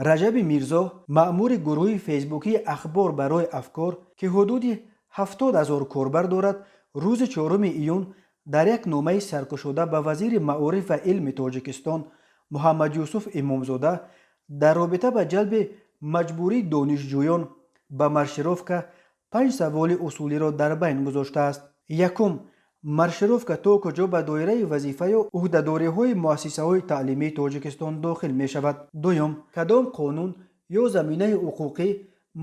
Раҷаби Мирзо, маъмури гурӯҳи фейсбукии «Ахбор барои афкор», ки ҳудуди 70 000 корбар дорад, рӯзи 4 июн дар як номаи саркушода ба вазири маориф ва илми Тоҷикистон Муҳаммадюсуф Имомзода дар робита ба ҷалби маҷбурии донишҷӯён ба маршировка панҷ саволи усулиро дар байн гузоштааст. Якум: маршировка то куҷо ба доираи вазифаю ӯҳдадориҳои муассисаҳои таълимии Тоҷикистон дохил мешавад? Дуюм: кадом қонун ё заминаи ҳуқуқӣ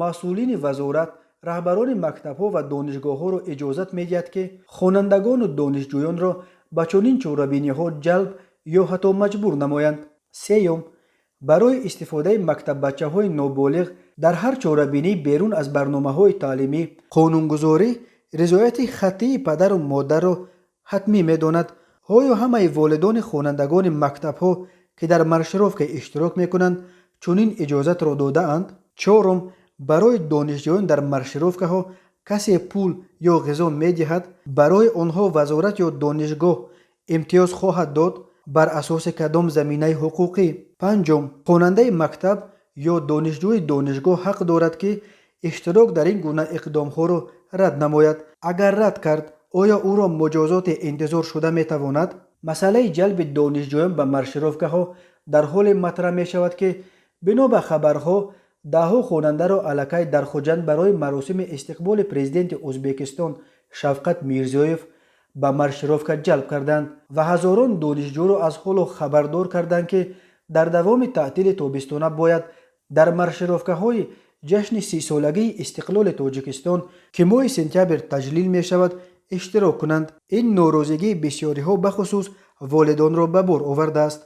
масъулини вазорат, раҳбарони мактабҳо ва донишгоҳҳоро иҷозат медиҳад, ки хонандагону донишҷӯёнро ба чунин чорабиниҳо ҷалб ё ҳатто маҷбур намоянд? Сеюм: барои истифодаи мактаббачаҳои ноболиғ дар ҳар чорабинӣ берун аз барномаҳои таълимӣ қонунгузорӣ ризояти хаттии падару модарро ҳатмӣ медонад. Оё ҳамаи волидони хонандагони мактабҳо, ки дар маршировка иштирок мекунанд, чунин иҷозатро додаанд? Чорум: барои донишҷӯён дар маршировкаҳо касе пул ё ғизо медиҳад? Барои онҳо вазорат ё донишгоҳ имтиёз хоҳад дод? Бар асоси кадом заминаи ҳуқуқӣ? Панҷум: хонандаи мактаб ё донишҷӯи донишгоҳ ҳақ дорад, ки иштирок дар ин гуна иқдомҳоро рад намояд? Агар рад кард, оё ӯро муҷозоте интизор шуда метавонад? Масъалаи ҷалби донишҷӯён ба маршировкаҳо дар ҳоле матраҳ мешавад, ки бино ба хабарҳо, даҳҳо хонандаро аллакай дар Хуҷанд барои маросими истиқболи президенти Ӯзбекистон Шавкат Мирзиёев ба маршировка ҷалб карданд ва ҳазорон донишҷӯро аз ҳоло хабардор карданд, ки дар давоми таътили тобистона бояд дар маршировкаҳои ҷашни 30-солагии истиқлоли Тоҷикистон, ки моҳи сентябр таҷлил мешавад, иштирок кунанд. Ин норозигии бисёриҳо, бахусус волидонро, ба бор овардааст.